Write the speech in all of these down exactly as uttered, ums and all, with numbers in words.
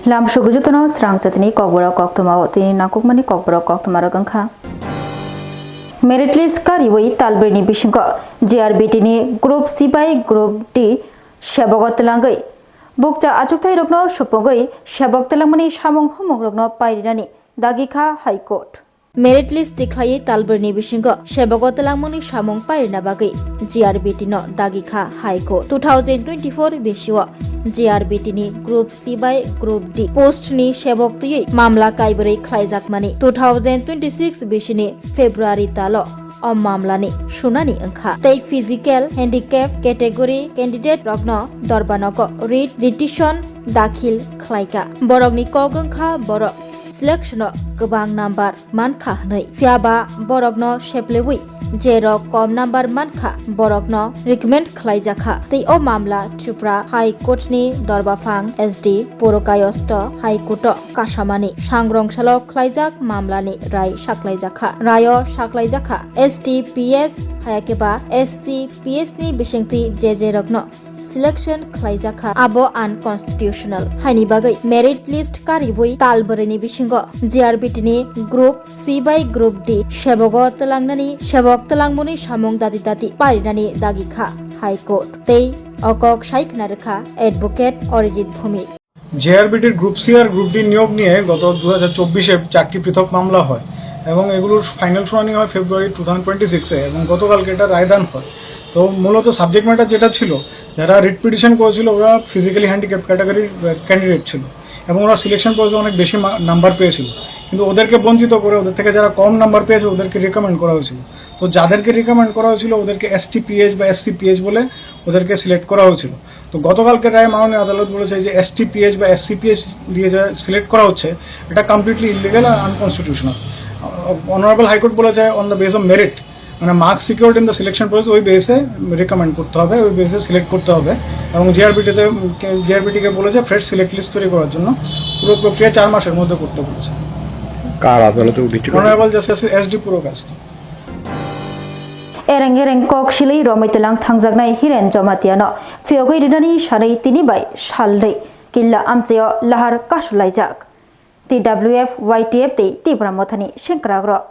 Lam sugu jotono srang chatini kokborok koktwma o tini nangkukmani kokborok koktwma rok wngkha. Merit list kariwi talbrwini bisingo G R B T ni Group C bai Group D sebogo twlangwi bukcha achukthai rokno supungwi sebok twlangmani samung humung rokno pairinani dagi kha High Court. Merit list tikhlaiwi talbrwini bisingo sebogo twlangmani samung pairina bagwi G R B T no dagi kha High Court. Two thousand twenty-four bisio G R B T ni Group C bai Group D post ni sebok twiwi mamla kaibrwi khlaijakmani two thousand twenty-six bisini February talo o mamlani sunani wngkha. Tei physical handicap category candidate rokno dorbanogo writ petition dakhil khlaika. Borokni kok wngkha borok selection o kwbang number mankha hwnwi. Phiyaba borokno seplewi je rok kom number mankha, borokno recommend khlaijakha. Tei o mamla Tripura High Court ni dorbaphang S D Purkayosto High Court o kasamani sangrong salo khlaijak mamlani rai saklaijakha. Raio saklaijakha S T P S hayakeba S C P S ni bisingtwi je je rokno selection khlaijakha, abo unconstitutional. Haini bagwi merit list karibwi tal bwrwini bisingo G R B T ni Group C bai Group D sebogo twlangnani, sebok twlangmani samung dati dati parinani dagi kha High Court. Tei o kok sai khna rwkha Advocate Arijit Bhumik. G R B T-র group C আর group D নিয়োগ নিয়ে গত দু হাজার চব্বিশে চারটি পৃথক মামলা হয় এবং এগুলোর ফাইনাল শুনানি হয় ফেব্রুয়ারি টু থাউজেন্ড টোয়েন্টি সিক্সে এবং গতকালকে এটা রায়দান হয়। তো মূলত সাবজেক্ট ম্যাটার যেটা ছিল, যারা রিট পিটিশন করেছিল ওরা ফিজিক্যালি হ্যান্ডিক্যাপ ক্যাটাগরির ক্যান্ডিডেট ছিল এবং ওরা সিলেকশন প্রসেসে অনেক বেশি নাম্বার পেয়েছিল, কিন্তু ওদেরকে বঞ্চিত করে ওদের থেকে যারা কম নাম্বার পেয়েছে ওদেরকে রিকমেন্ড করা হয়েছিল। তো যাদেরকে রিকমেন্ড করা হয়েছিল ওদেরকে এসটিপিএইচ বা এসসিপিএইচ বলে ওদেরকে সিলেক্ট করা হয়েছিল। তো গতকালকে রায়ে মাননীয় আদালত বলেছে যে এসটিপিএইচ বা এসসিপিএইচ দিয়ে যে সিলেক্ট করা হচ্ছে, এটা কমপ্লিটলি ইলিগাল আর আনকনস্টিটিউশনাল। অনারেবল হাইকোর্ট বলেছে, on the base of merit, মানে marks secured in the selection process, ওই বেসে রিকমেন্ড করতে হবে, ওই বেসে সিলেক্ট করতে হবে। এবং জিআরবিটিতে, জিআরবিটিকে বলেছে ফ্রেশ সিলেক্ট লিস্ট তৈরি করার জন্য। পুরো প্রক্রিয়া চার মাসের মধ্যে করতে বলেছে। কার আদালতে অভিযোগ? Honourable justice S D Purkayastha. Ereng ereng kok silwi romwi twilang thangjaknai Hiren Jomatiano phiyogwi rinani sanwi tini bai salnwi killa amchaio lahar kasulaijak T W F, Y T F tei Tipra Mothani sengkrakrok.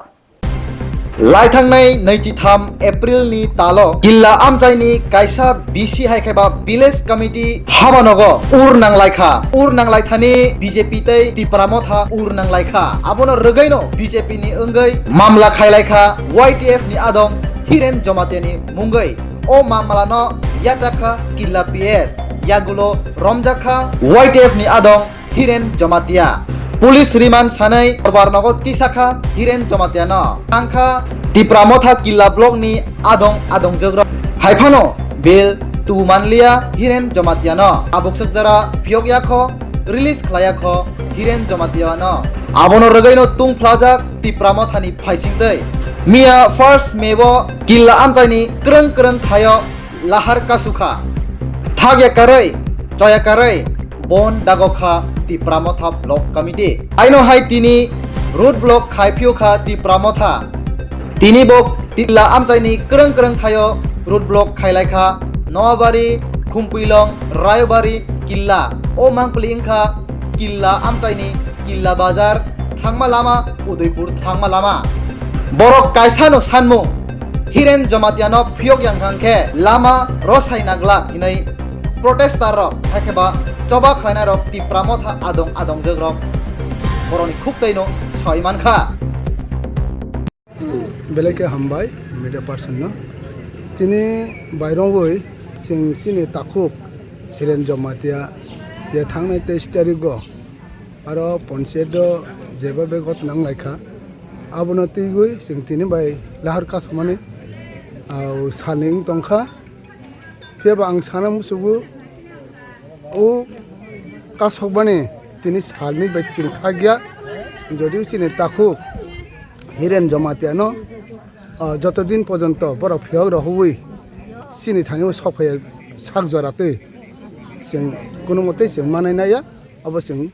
Laithangnai naichitham April ni talo killa amchaini kaisa B C hai khe ba village committee habanogo ur nanglaikha. Ur nanglaithani B J P tei Tipra Motha ur nanglaikha. Abono rwgwino B J P ni wngwi mamla khailaikha Y T F ni adong Hiren Jomatiani mungwi. O mamlano yachakha killa P S, yagulo romjakha Y T F ni adong Hiren Jomatia. Police remand sanai korbar nogo tisakha Hiren Jomatiano. Tangkha Tipra Motha killa block ni adong adongjwkrok. Haiphano bail tubu manliya Hiren Jomatiano. Abukswk jora phiyok yakho, release khlai yakho Hiren Jomatiano. Abono rwgwino tungphlajak Tipra Mothani phaisingtwi. Miya first May bo killa amchaini kwrwng kwrwng thaio lahar kasukha. Thakya karwi, choya karwi, bon dagokha Tipra Motha Block Committee. Aino hai tini road block khai phiyokha Tipra Motha. Tini bo killa amchaini kwrwng kwrwng thaio road block khailaikha Noabari, Khumpilong, Rayobari, killa. O mangpili wngkha killa amchaini killa bazar thangma lama, Udaipur thangma lama. Borok kaisano sanmung, Hiren Jomatiano phiyok yang hang khe lama rosai naglak hinwi protester rok, hai khe ba choba khlainai rok Tipra Motha adong adongjwk rok borokni khuk twi no soi mankha. Belai khe hambai media person no. Tini bairongwi chwng chini takhuk Hiren Jamatia je thangnai teis tarigo aro panchayat o jeba bego twnang laikha. Abono twiwi chwng tini bai lahar kasumani, ah, salni wng tongkha. Phiya ba ang sana muchugo, o kasokmani tini salni bai chwng thakya, jodi chini takhuk Hiren Jamatia no, ah, joto din porjonto borok phiyok rohorwi chini thani o sophaiya sak jora twi chwng kono motwi chwng manai naiya. Abo chwng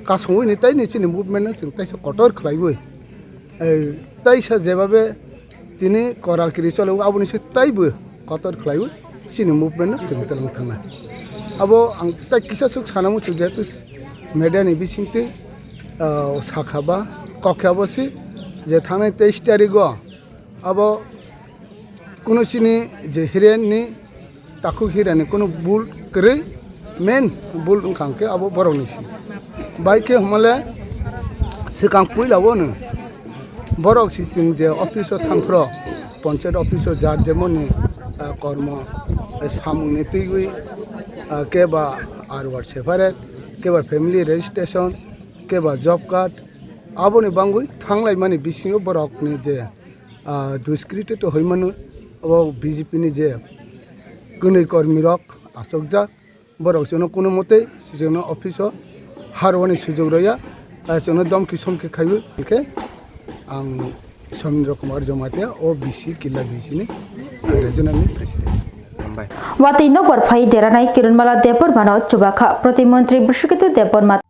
kasongwi ni tei ni chini movement no chwng teisa kotor khlaiwi, eh, teisa jebabe tini kora kiri cholo, aboni se teibo kotor khlaiwi chini movement no chwng twlang thangna. Abo ang tei kisa swk sana muchung, jehetu Media ni bisingtwi, ah, sakha ba, kokya bo si je thangnai teis tarigo abo kunu chini je hearing ni takhuk hearing ni kunu bul kwrwi, main bul wngkha hwnkhe abo borok ni si. Bai khe hwnmale swkang puila o no borok si chwng je office o thangphro, panchayat office o jar jemon ni, ah, kormo, eh, samung ni twiwi, ah, keba R ward separate, keba family registration, keba job card, aboni bangwi thanglaimani bisingo borokni je, ah, duskritito hoi mano, abo B J P ni je kwnwi kormirok achukjak, borok chwngno kuno motei chwngno office o harwani sujuk rwya, ah, chwngno domki somki khaiwi hwnkhe ang Somindra Kumar Jamatia, O B C Killa B C ni, ah, regional ni president. Hambai. Watwi nokbar phai deranai Kiranmala Debbarmano chubakha Protimontri Biswaketu Debbarma.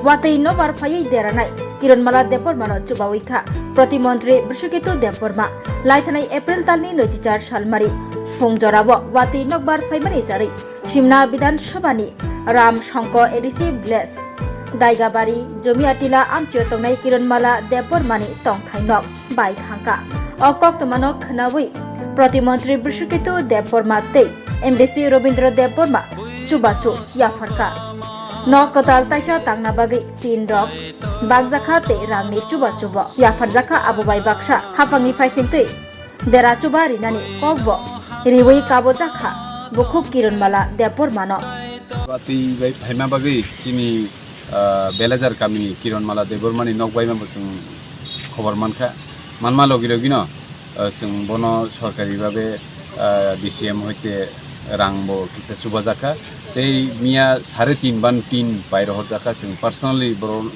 Watwi nokbar phaiwi deranai Kiranmala Debbarmano chubawi kha Protimontri Biswaketu Debbarma. Laithanai April talni nwichichar salmari phung jorao watwi nokbar phaimani charwi Simna Bidhan Sabhani Ram Songko A D C village Daigabari Jomiatila amchio tongnai Kiranmala Debbarmani tongthai nok bai thangkha. O koktwmano khwnawi Protimontri Biswaketu Debbarma tei M D C Robindra Debbarma chubachu yapharkha. Nok kwtal taisa tangna bagwi tin rok bakjakha tei rangni chubachubo yapharjakha, abo bai baksa haphangni phaisingtwi dera chuba rinani kokbo riwi kabojakha bukhuk Kiranmala Debbarmano. Watwi bai phaima bagwi chini, ah, Belajar kamini Kiranmala Debbarmani nok baima bo chwng khobor mankha. Manma logi logino, ah, chwng bono sorkari babe, ah, D C M hoite rang bo kisa chubajakha. Tei miya sare tin ban tin pai rohorjakha, chwng personally boro-,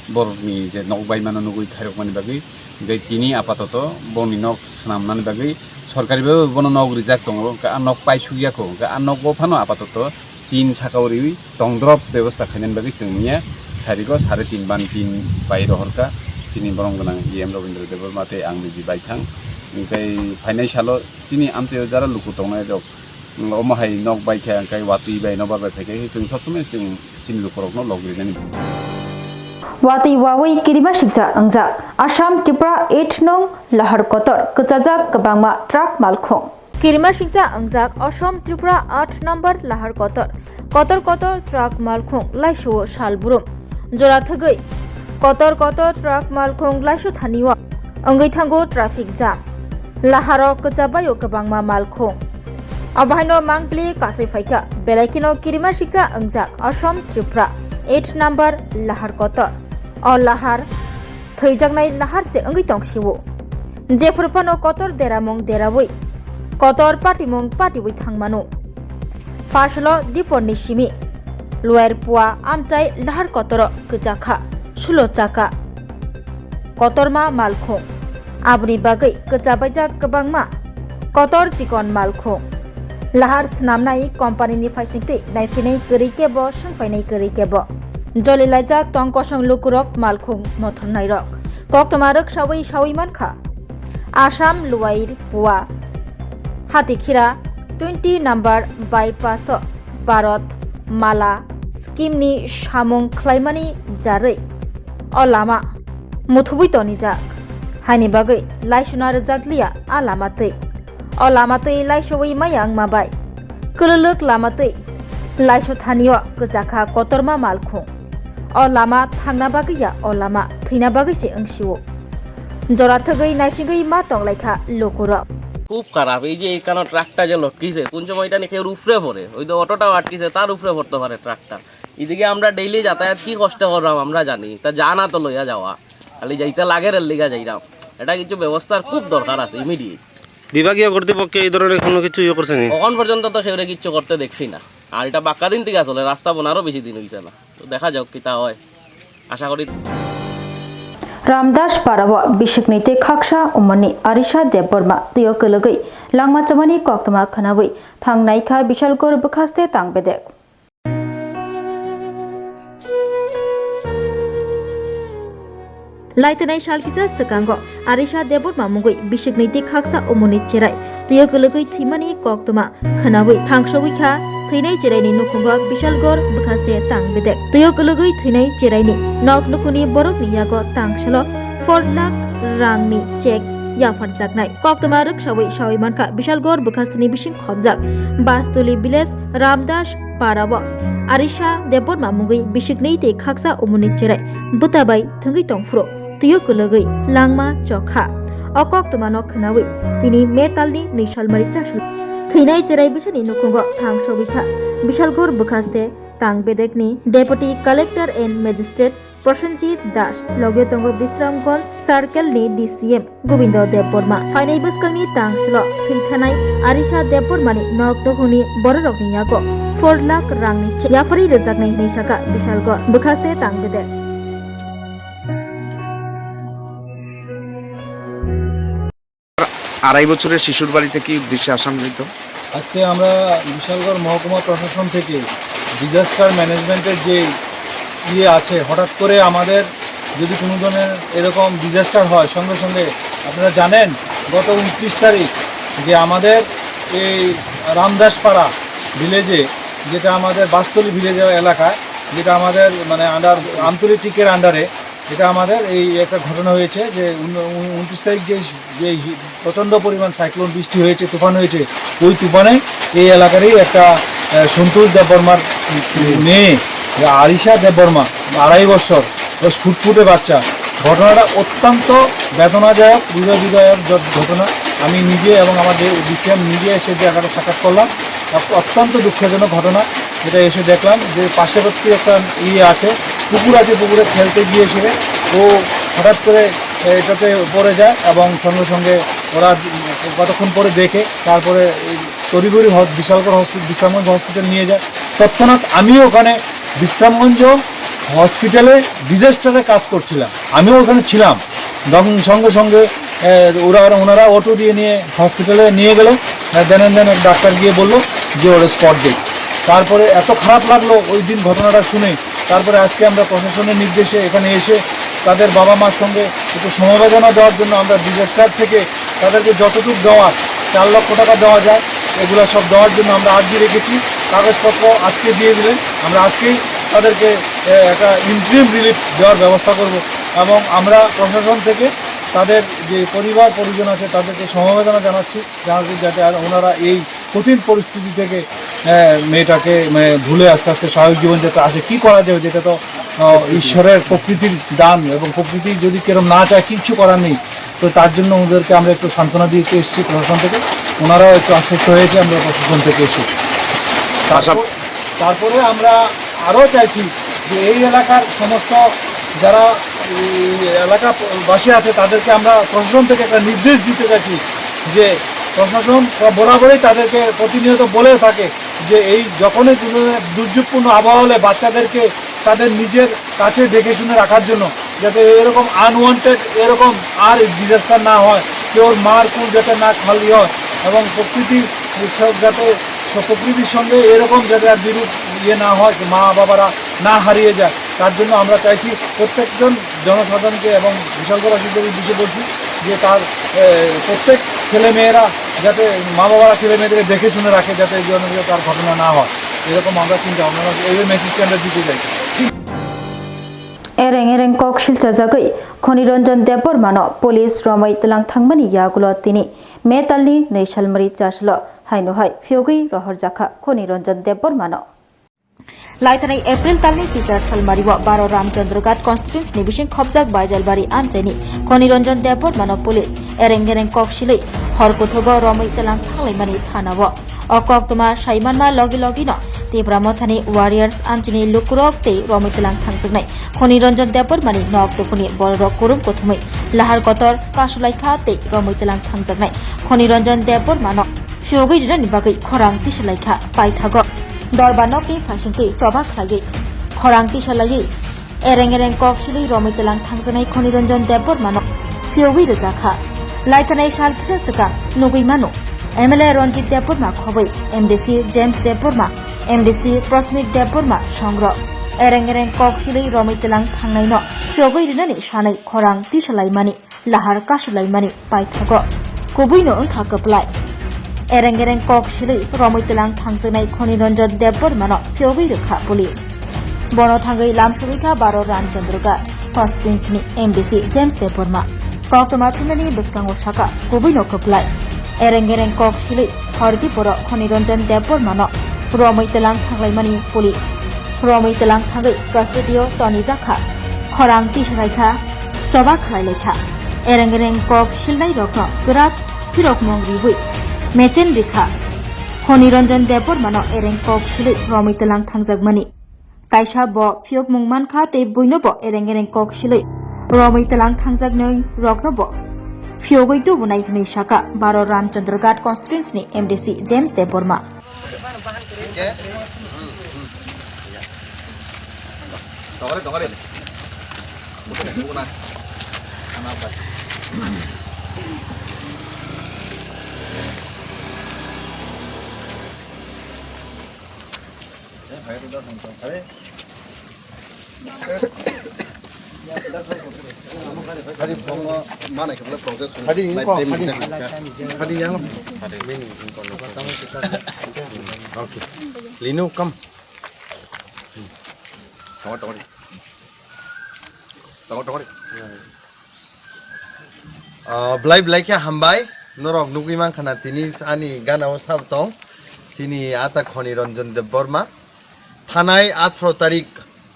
borokni je nok baimano nugwi khairokmani bagwi. Hingke tini apatoto boni nok swnamnani bagwi sorkari bai bono nok rijak tongo, hingke a nok paisukya kho, hingke a nogo phano apatoto tin saka o riwi tongdrop bebosta khainani bagwi chwng miya sariko sare tin ban tin pai rohorkha chini borom gwnang E M Robindra Debbarma tei ang niji baithang. Hingke phainai salo chini amchaio jara luku tongnai rok, omo hai nok bai khe, hingke watwi bai nokbar bai phaikhe chwng sob somoi chwng chini lukurokno lok rinani. Watwi wawi kirima siksa wngjak Assam Tripura eight nong Lahar Kotor kwchajak kwbangma truck malkhung. Kirima siksa wngjak Assam Tripura eight number Lahar Kotor. Kotor kotor truck malkhung laisuo salbrum. Jora thwgwi kotor kotor truck malkhung laisu thanio wngwi thango traffic jam. Laharo kwchabaio kwbangma malkhung. Abohaino mangpili kasui phaikha, belai kheno kirima siksa wngjak Assam Tripura eight number Lahar Kotor. O lahar thwijaknai lahar se wngwi tong sio. Jephru phano kotor deramung derawi, kotor patimung patiwi thangmano. Phaslo diporni simi, luair pua amchai lahar kotoro kwchakha, sulo chaka. Kotorma malkhung. Aboni bagwi kwchabaijak kwbangma kotor chikon malkhung. Lahar swnamnai company ni phaisingtwi naiphinai kwrwi kebo, swngphainai kwrwi kebo. Jolilaijak tong kosong lukurok malkhung mothornairok. Koktwma rwksawi sawi mankha. Assam luair pua. Hatikhira twenty number bypass o Bharat Mala scheme ni samung khlaimani jarwi o lama muthubui tonijak. Haini bagwi laisuna rwjakliya a lama twi. O lama twi laisowi maya wngma bai kwlwlwk lama twi laiso thanio kwchakha kotorma malkhung. O lama thangna bagwi ya, o lama thwina bagwi se wngsio. Jora thwgwi naisingwi ma tonglaikha lukurok. খুব খারাপ। এই যে এখানে ট্রাকটা যে লটকিছে, কোন সময় এটা নাকি ওর উপরে পড়ে, ওই তো অটোটাও আটকিছে, তার উপরে পড়তে পারে ট্রাকটা। এদিকে আমরা ডেইলি যাতায়াত কি কষ্ট করলাম আমরা জানি, তা যা না তো লইয়া যাওয়া, খালি যাইতে লাগে রেল লিগা যাইরাম। এটা কিছু ব্যবস্থার খুব দরকার আছে, ইমিডিয়েট। বিভাগীয় কর্তৃপক্ষে এই ধরনের কোনো কিছু ইয়ে করছেনি? এখন পর্যন্ত তো কেউরে কিচ্ছু করতে দেখছি না। আর এটা বাক্কা দিন থেকে আসলে রাস্তা বোনারও বেশি দিন হইছে না। তো দেখা যাক কিতা হয়, আশা করি। Ramdas parao bisikni tei khaksa umorni Arisha Debbarma twio kwlwgwi langma chamani koktwma khwnawi thangnaikha Bishalgarh bwkhaste tang bedek. Laitanai sal kisa swkango Arisha Debbarma mungwi bisikni tei khaksa umorni cherai twio kwlwgwi thwimani koktwma khwnawi thangsowi kha thwinai cheraini nukhungo Bishalgarh bwkhaste tang bedek. Twio kwlwgwi thwinai cheraini nok nukhungni borokni yago tang salo four lakh rangni cheque yapharjaknai. Koktwma rwksawi sawi mankha Bishalgarh bwkhasteni bising khobjak Bastuli village Ramdas Parao Arisha Debbarma mungwi bisiknwi tei khaksa umuni cherai bwtabai thwngwi tongphuru twio kwlwgwi langma chokha. O koktwmano khwnawi tini May talni nwi salmari chasal thwinai cherai bisani nukhungo thang sogwi kha. Bishalgarh bwkhaste tang bedekni Deputy Collector and Magistrate Prosenjit Das, loge tongo Bisramganj Circle ni D C M Gobindo Debbarma. Phainai bwskangni tang salo thwi thanai Arisha Debbarmani nok nukhungni bororokni yago four lakh rangni cheque yapharwi rwjaknai hwnwi sakha Bishalgarh bwkhaste tang bedek. আড়াই বছরের শিশুর বাড়িতে কি উদ্দেশ্যে আসাম যাইতো? আজকে আমরা বিশালগড় মহকুমা প্রশাসন থেকে ডিজাস্টার ম্যানেজমেন্টের যে ইয়ে আছে, হঠাৎ করে আমাদের যদি কোনো ধরনের এরকম ডিজাস্টার হয়, সঙ্গে সঙ্গে আপনারা জানেন, গত ঊনত্রিশ তারিখ যে আমাদের এই রামদাসপাড়া ভিলেজে, যেটা আমাদের বাস্তলি ভিলেজের এলাকা, যেটা আমাদের মানে আন্ডার আমতলি টিকের আন্ডারে, এটা আমাদের এই একটা ঘটনা হয়েছে যে উন-, উন-, ঊনত্রিশ তারিখ যে, যে হি-, প্রচণ্ড পরিমাণ সাইক্লোন বৃষ্টি হয়েছে, তুফান হয়েছে, ওই তুফানে এই এলাকারই একটা, আহ, সন্তোষ দেববর্মার মেয়ে, যে আরিশা দেববর্মা, আড়াই বছর, ওই ফুটফুটে বাচ্চা। ঘটনাটা অত্যন্ত বেদনাদায়ক, হৃদয় বিদারক জ-, ঘটনা। আমি নিজে এবং আমার যে ডিসিএম নিজে এসে যে এলাকাটা সাক্ষাৎ করলাম, অত-, অত্যন্ত দুঃখজনক ঘটনা। এটা এসে দেখলাম যে পার্শ্ববর্তী একটা ইয়ে আছে, পুকুর আছে, পুকুরে খেলতে গিয়ে সেটা ও হঠাৎ করে এটাতে পড়ে যায় এবং সঙ্গে সঙ্গে ওরা কতক্ষণ পরে দেখে, তারপরে এই তড়িঘড়ি হস-, বিশালগড় হসপি-, বিশ্রামগঞ্জ হসপিটাল নিয়ে যায়। তৎক্ষণাৎ আমিও ওখানে বিশ্রামগঞ্জ হসপিটালে ডিজাস্টারে কাজ করছিলাম, আমিও ওখানে ছিলাম। তখন সঙ্গে সঙ্গে, এ, ওরা, ওনারা অটো দিয়ে নিয়ে হসপিটালে নিয়ে গেল। এ, দেন এন্ড দেন এক ডাক্তার গিয়ে বলল যে ওর স্পট ডেড। তারপরে এত খারাপ লাগলো ওই দিন ঘটনাটা শুনে, তারপরে আজকে আমরা প্রশাসনের নির্দেশে এখানে এসে তাদের বাবা মার সঙ্গে একটু সমবেদনা দেওয়ার জন্য আমরা ডিজাস্টার থেকে তাদেরকে যতটুকু দেওয়ার, চার লক্ষ টাকা দেওয়া যায়, এগুলো সব দেওয়ার জন্য আমরা আর্জি রেখেছি। কাগজপত্র আজকে দিয়ে দিলেন, আমরা আজকেই তাদেরকে, এ, একটা ইন্টারিম রিলিফ দেওয়ার ব্যবস্থা করব এবং আমরা প্রশাসন থেকে তাদের যে পরিবার পরিজন আছে তাদেরকে সমবেদনা জানাচ্ছি, জানাচ্ছি যাতে আর ওনারা এই কঠিন পরিস্থিতি থেকে, এ, মেয়েটাকে, মানে, ভুলে আস্তে আস্তে স্বাভাবিক জীবনযাত্রা আসে। কি করা যাবে, যেটা তো, আহ, ঈশ্বরের প্রকৃতির দান এবং প্রকৃতি যদি কেরম না চায়, কিচ্ছু করার নেই। তো তার জন্য ওদেরকে আমরা একটু সান্ত্বনা দিতে এসেছি প্রশাসন থেকে, ওনারাও একটু আশ্বস্ত হয়েছে আমরা প্রশাসন থেকে এসে। আচ্ছা। তারপর, তারপরে আমরা আরও চাইছি যে এই এলাকার সমস্ত যারা এই এলাকাবাসী আছে তাদেরকে আমরা প্রশাসন থেকে একটা নির্দেশ দিতে চাইছি যে প্রশাসন বরাবরই তাদেরকে প্রতিনিয়ত বলেও থাকে যে এই যখনই কোনো দুর্যোগপূর্ণ আবহাওয়া হলে বাচ্চাদেরকে তাদের নিজের কাছে দেখে শুনে রাখার জন্য, যাতে এরকম আনওয়ান্টেড এরকম আর ডিজাস্টার না হয়, কেউর মার কুল যাতে না খালি হয় এবং প্রকৃতি সব যাতে সব প্রকৃতির সঙ্গে এরকম যাতে আর বিরূপ ইয়ে না হয়, মা বাবারা না হারিয়ে যায়, তার জন্য আমরা চাইছি প্রত্যেকজন জনসাধারণকে এবং বিশালগড়বাসীদের উদ্দেশ্যে বলছি যে তার, এ, প্রত্যেক ছেলে মেয়েরা যাতে মা বাবারা ছেলে মেয়েদেরকে দেখে শুনে রাখে, যাতে এই ধরনের যাতে আর ঘটনা না হয়, এরকম আমরা চিন্তা ভাবনা, এই মেসেজটা আমরা দিতে চাইছি। Ereng ereng kok silchajagwi Khoniranjan Debbarmano police romwi tlang thangmani yagulo tini May talni nwi salmari chasalo haino hai phiyogwi rohorjakha Khoniranjan Debbarmano. Laithanai April talni chichar salmario baro Ramchandraghat constituency ni bising khopjak Baijalbari amchaini Khoniranjan Debbarmano police ereng ereng kok silwi hor kuthugo romwi tlang thanglaimani thanao. O koktwma saimanma logi logino Tipra Mothani warriors amchini lukurok tei romwi tlang thangjaknai Khoniranjan Debbarmani nok dukhuni bororok kurum kuthumwi lahar kotor kasulaikha tei romwi tlang thangjaknai Khoniranjan Debbarmano phiyogwi rinani bagwi khorang tisalaikha paithago. Dorba nokni phaisingtwi choba khlaiwi khorang tisalaiwi ereng ereng kok silwi romwi tlang thangjaknai Khoniranjan Debbarmano phiyogwi rwjakha. Laikhanai sal kisa swkang nugwi mano, M L A Ranjit Debbarma khobwi M D C James Debbarma, M D C Prasmit Debbarma songrok ereng ereng kok silwi romwi tlang thangnaino phiyogwi rinani sanwi khorang tisalaimani lahar kasulaimani paithago. Kubuino wngkha kwplai. Ereng ereng kok silwi romwi tlang thangjaknai Khoni Ranjan Debbarmano phiyogwi rwkha police. Bono thangwi lamsogwi kha Baro Ramchandra Ghat constituency ni M D C James Debbarma. Koktwma thumnani bwskango saka, kubuino kwplai. Ereng ereng kok silwi hordi borok Khoni Ranjan Debbarmano romwi tlang thanglaimani police. Romwi tlang thangwi custody-o tonijakha. Khorang tisalaikha, choba khlailaikha. Ereng ereng kok silnairokno kwrak phirokmung riwi mechen rikha. Khoni Ranjan Debbarmano ereng kok silwi romwi tlang thangjakmani. Kaisa bo phiyokmung mankha tei buino bo ereng ereng kok silwi romwi tlang thangjaknai rokno bo phiyogwi tubunai hwnwi saka Baro Ramchandra Ghat constituency ni M D C James Debbarma. Hari yang. Okay. Lino, come. Tongo, tongo. Tongo, tongo. Ah, belai belai khe hambai, norok nugwi mankha na tini ani gana o sabo tong, chini ata Khoni Ranjan Debbarma. Thanai atharo tarik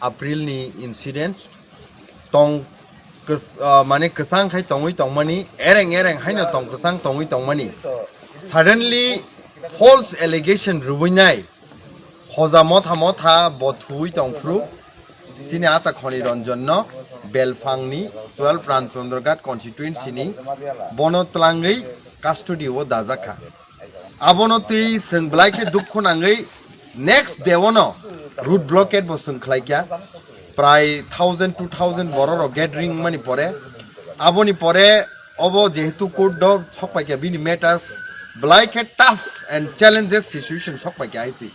April ni incident tong kws-, ah, mane kwchang khai tongwi tongmani, ereng ereng haino tong kwchang tongwi tongmani. Suddenly false allegation rwbwi nai. Hoja motha motha bo thuwi tongphuru. Chini ata Khoni Ranjan no Belphang ni twelve Ramchandra Ghat constituency ni bono tlangwi custody o dajakha. Abono twi chwng belai khe dukhu nangwi next day o no road blockade bo chwng khlaikha. Prai thousand, two thousand borok rok gathering mani pore aboni pore Obo jehetu court o sok paikha bini matters, belai khe tough and challenges situation sok paikha hai se.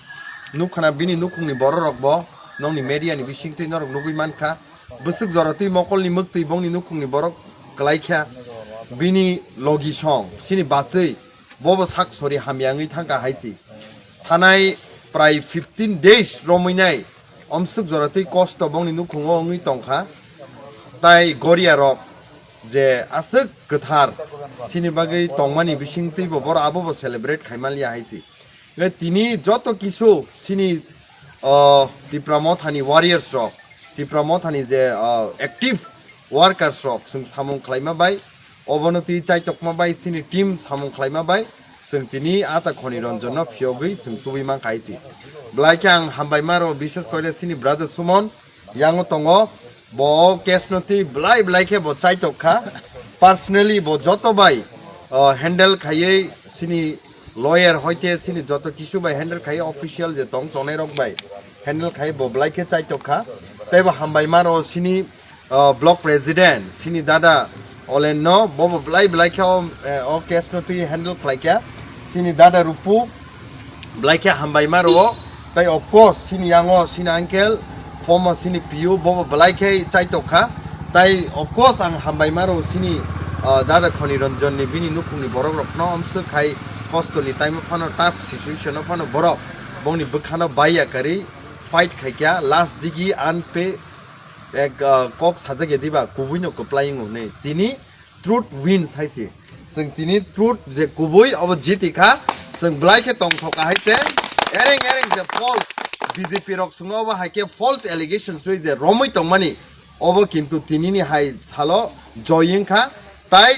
Nukha na bini nukhungni borok rok bo nokni media ni bisingtwi norok nugwi mankha. Bwswk jora twi mokolni mwktwi bongni nukhungni borok kwlaikha. Bini logi song, chini bachwi, bobo sak sori hamya wngwi thangkha hai se. Thanai prai fifteen days romwi nai. Omswk jora twi kosto bongni nukhungo wngwi tongkha. Tai goria rok je aswk kwthar chini bagwi tongmani bisingtwi bo boro abo bo celebrate khai manliya hai se. Nge tini joto kisu chini, o, Tipra Mothani warriors rok, Tipra Mothani je, o, active workers rok chwng samung khlaima bai, obono twi chaitokma bai chini team samung khlaima bai chwng tini ata Khoni Ranjan no phiyogwi chwng tubui mankha hai se. Belai khe ang hambai maro, bishes koile chini brother Sumon yango tongo, bo o case no twi belai belai khe bo chaitok kha, personally bo joto bai, o, handle khaiwi chini lawyer hoite chini joto kisu bai handle khaiwi official je tong tongnai rok bai handle khai bo belai khe chaitok kha. Tei bo hambai maro chini, o, block president chini dada Olen no bobo belai belai khe o, eh, o case no twi handle khlai kha. Chini dada Rupu belai khe hambai maro. Tai of course chini yango chini uncle, former chini P U bobo belai khe chaitok kha. Tai of course ang hambai maro chini, o, dada Khoni Ranjan ni bini nukhungni borok rok no omswk khai kosto ni time o phano tough situation o phano borok bongni bwkha no baiya karwi fight khai kha, last digi unpay ek, ah, kok sajak ya diba, kubui no kwplai wngo hwnwi. Tini truth wins hai se. Chwng tini truth je kubui obo jiti kha, chwng belai khe tongthok kha hai se. Ereng ereng je false B J P rok chwngno obo hai khe false allegations twi je romwi tongmani, obo kintu tini ni hai salo joy wng kha. Tai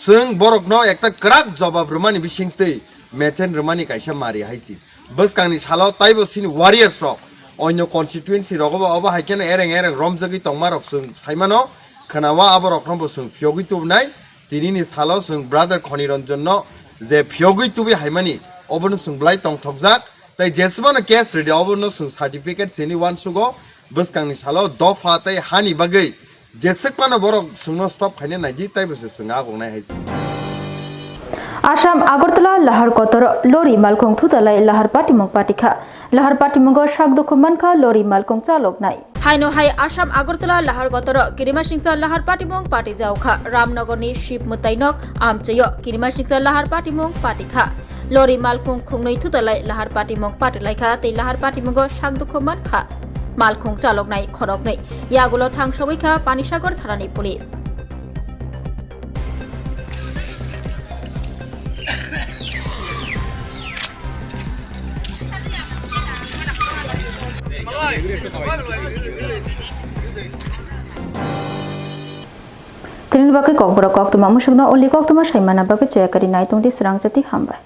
Chwng borokno ekta kwrak jobab rwmani bisingtwi mechen rwmani kaisa mari hai si. Bwskangni salo taibo chini warriors rok onyo constituency rogobo obo hai kheno ereng ereng romjagwi tongma rok chwng saimano, khwnao aborokno bo chwng phiyogwi tubunai. Tinini salo chwng brother Khoni Ranjan no je phiyogwi tubui haimani obono chwng belai tongthokjak. Tai jeswkmano case rwdi, obono chwng certificate sini uansugo, bwskangni salo dopha tai hani bagwi jeswkmano borok chwngno stop khaina naidi, taibo se chwng agongnai hai se. Assam Agartala Lahar Kotoro lori malkhung thutalai lahar patimung patikha. Lahar patimungo sak dukhu mankha lori malkhung chaloknai. Haino hai Assam Agartala Lahar Kotoro kirimasingsa lahar patimung patijaokha. Ramnagarni Shiv Mwtainok amchaio kirimasingsa lahar patimung patikha. Lori malkhung khungnwi thutalai lahar patimung patilaikha tei lahar patimungo sak dukhu mankha malkhung chaloknai khoroknwi. Yagulo thangsogwi kha Panisagar thanani police. Tini bagwi kokborok koktwma musukno uli koktwma saimana bagwi choya kari nai tongdi srang chati hambai.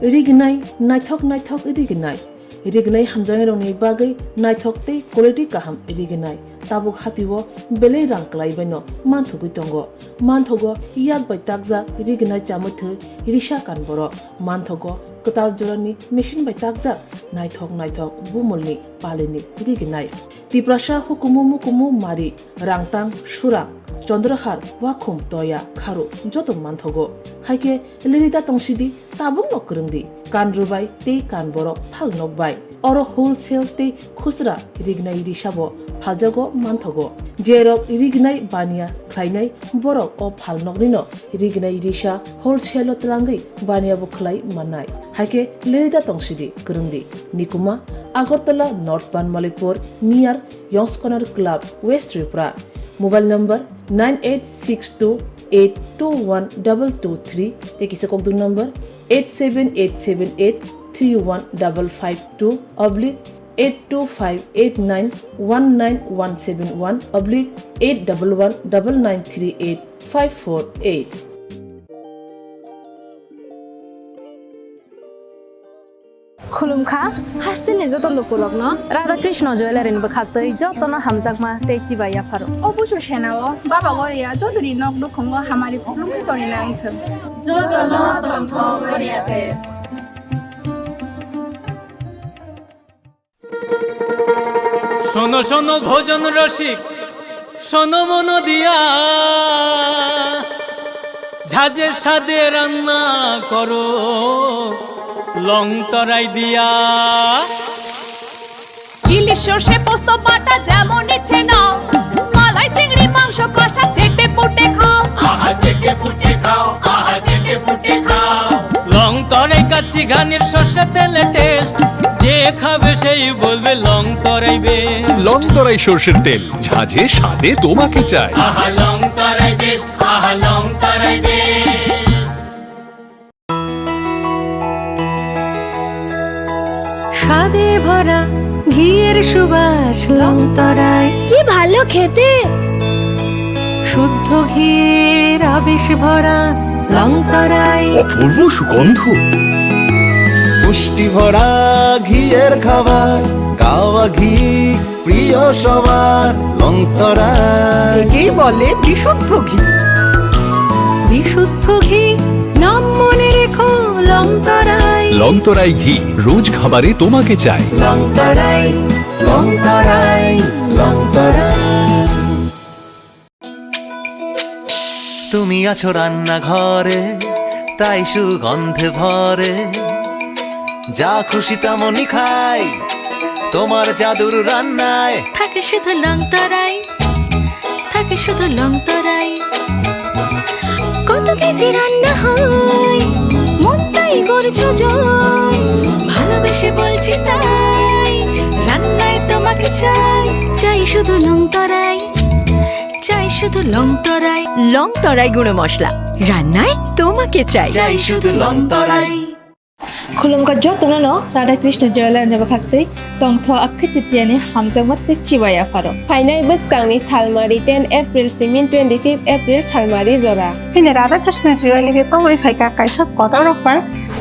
Rignai, naithok naithok rignai. Rignai hamjaknairokni bagwi naithok tei quality kaham rignai. Tabuk hatio belai rang kwlaibaino manthogwi tongo. Manthogo yak bai takjak rignai chamwi thwi risa kan borok. Manthogo kwtal jorani machine bai takjak naithok naithok bumulni palini rignai. Tiprasa hukumu mukumu mari, Rangtang, Surang, Chondrahar, Wakhum, Toya, Kharu joto manthogo. Haikhe lirida tongsidi, tabukno kwrwngdi, kan rwbai tei kan borok phal nokbai. Oro wholesale tei khusra rignai risabo phaljago manthogo. Jerok rignai baniya khlainai borok o phalnoknino rignai risa wholesale-o twlangwi baniyabo khlai mannai. Haikhe lirida tongsidi kwrwngdi. Nikuma, Agartala North Banmalipur, near Yongskonar Club, West Tripura. Mobile number nine eight six two eight two one double two three tei kisa kokdwng number eight seven eight seven eight three one double five two oblique eight two five eight nine one nine one seven one oblique eight double one double nine three eight five four eight. Khulumkha, hasteni joto lukurokno Radha Krishna Jewellery ni bwkhaktwi jotono hamjakma tei chibai yapharo. O busu senao Baba Goria jotoni nok nukhungo hamari khulumkhe tongwi nangthwng. Jotono tongthok Goria te. শোনো শোনো ভোজন রসিক, শোনো মন দিয়া, ঝাঁঝে স্বাদে রান্না করো লং তরাই দিয়া। ইলিশ সর্ষে পোস্ত বাটা যেমন ইচ্ছে নাও, মালাই চিংড়ি মাংস কষা চেটে পুটে খাও। আহা চেটে পুটে খাও, আহা চেটে পুটে খাও। লং তরাই কাচ্চি ঘানির সর্ষে তেলে টেস্ট, যে খাবে সেই বলবে লং তরাই বেস্ট। লং তরাই সর্ষের তেল, ঝাঁঝে স্বাদে তোমাকে চাই। আহা লং তরাই বেস্ট, আহা লং তরাই বেস্ট। স্বাদে ভরা ঘিয়ের সুবাস লং তরাই। কি ভালো খেতে। শুদ্ধ ঘিয়ের আবেশ ভরা লং তরাই। অপূর্ব সুগন্ধ। পুষ্টি ভরা ঘিয়ের খাবার, কাওয়া ঘি প্রিয় সবার লং তরাই। একেই বলে বিশুদ্ধ ঘি। বিশুদ্ধ ঘি, নাম মনে রেখো লং তরাই। লং তরাই ঘি, রোজ খাবারে তোমাকে চাই। লং তরাই, লং তরাই, লং তরাই। তুমি আছো রান্নাঘরে, তাই সুগন্ধে ভরে। যা খুশি তেমনই খাই, তোমার জাদুর রান্নায়। থাকে শুধু লং তরাই, থাকে শুধু লং তরাই। কত কেজি রান্না হয়, মন তাই করছো জয়। ভালোবেসে বলছি তাই, রান্নায় তোমাকে চাই। চাই শুধু লং তরাই, চাই শুধু লং তরাই। লং তরাই গুঁড়ো মশলা, রান্নায় তোমাকে চাই। চাই শুধু লং তরাই। Khulumkha jotono no Radha Krishna Jewellery ni bwkhaktwi tongthok Akshaya Tritiya ni hamjakma tei chibai yapharo. Phainai bwskangni salmari ten April simi twenty-fifth April salmari jora. Chini Radha Krishna Jewellery tongwi phaikha kaisa kotor offer.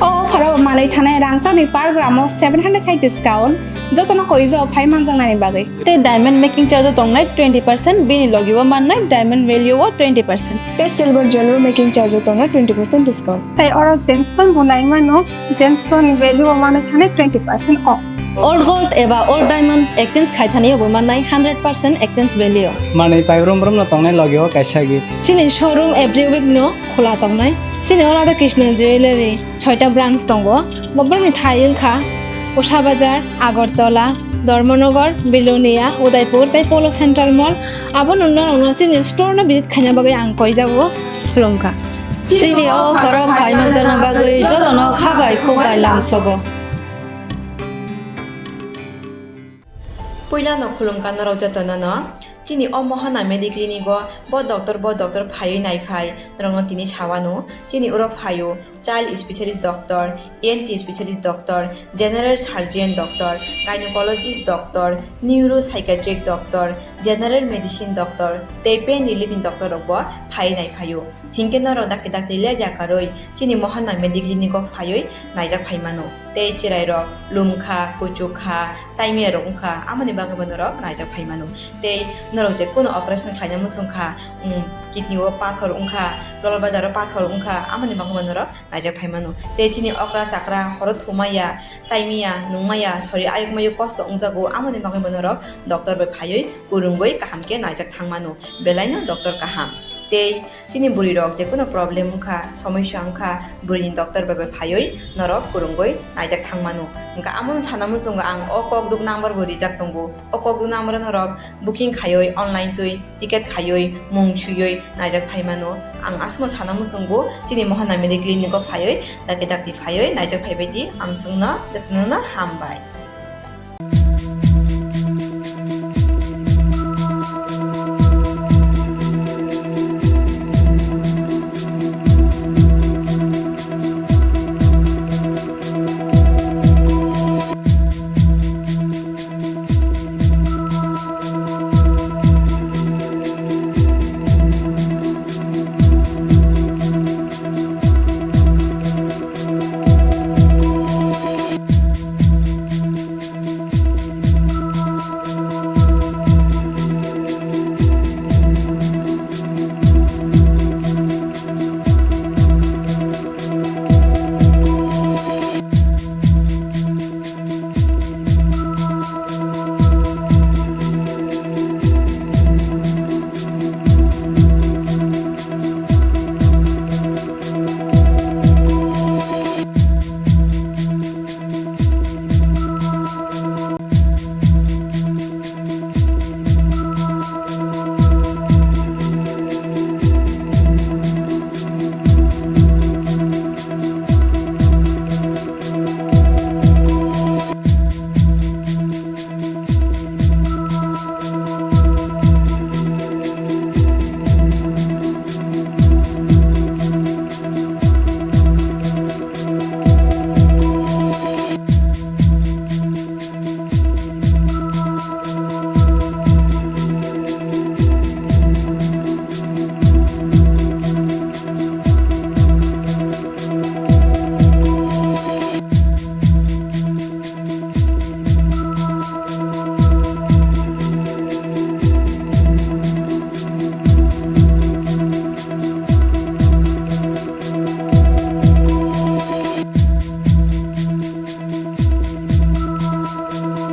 O offer o manwi thanai rangchakni per gram o seven hundred khai discount. Jotono koijo phai manjaknani bagwi. Tei diamond making charge o tongnai twenty percent, bini logi o mannai diamond value o twenty percent. Tei silver jewelry making charge o tongnai twenty percent discount. Tei oro gemstone bo nai mano, gemstone ni value o mano thani twenty percent off. Old gold eba old diamond exchange khai thani bo mannai hundred percent exchange value. Manwi pai brum brum no tongnai logi o kaisa gift. Chini showroom every week no khula tongnai. Chini Radha Krishna Jewellery soita branch tongo. Bo brum ni thai wngkha Usha Bazar, Agartala, Dharmanagar, Belonia, Udaipur tei Polo Central Mall. Abo no norok no chini store no visit khaina bagwi ang koijago khulumkha. Chini o borok hai manjana bagwi jotono khabai khukbai lamsogo. Puila no khulumkha norok jotono no. Chini o Mohana Mediclinic o bo doctor, bo doctor phaiwi naiphai norokno tini sawano. Chini oro phaio child specialist doctor, E N T specialist doctor, general surgeon doctor, gynecologist doctor, neuropsychiatric doctor, general medicine doctor tei pain relief ni doctor rok bo phaiwi naiphaio. Hinkhe norok dakti dakti ler yakarwi chini Mohana Mediclinic o phaiwi naijak phaimano. Tei chwrairok lumkha, kuchukha, chaimiyarok wngkha, amoni bagwibo norok naijak phaimano. Tei norok je kuno operation khlaina muchungkha, um, kidney o pathor wngkha, gallbladder o pathor wngkha, amoni bagwibo norok naijak phaimano. Tei chini okra chakra horo thumaya, chaimaya, nungmaya, sori ayuk mayuk kosto wngjago, amoni bagwibo norok doctor bai phaiwi kwrwngwi kaham khe naijak thangmano. Belaino doctor kaham. Tei chini bwrwi rok je kuno problem wngkha, somosya wngkha, bwrwini doctor bai bai phaiwi norok kwrwngwi naijak thangmano. Hwnkha amo sana muchungo ang o kokduk number bo rijak tongo. O kokduk number o norok booking khaiwi online twi ticket khaiwi mung swiwi naijak phaimano. Ang aswkno sana muchungo chini Mohana Mediclinic o phaiwi dakti dakti phaiwi naijak phaibai di. Amswkno jotono no hambai.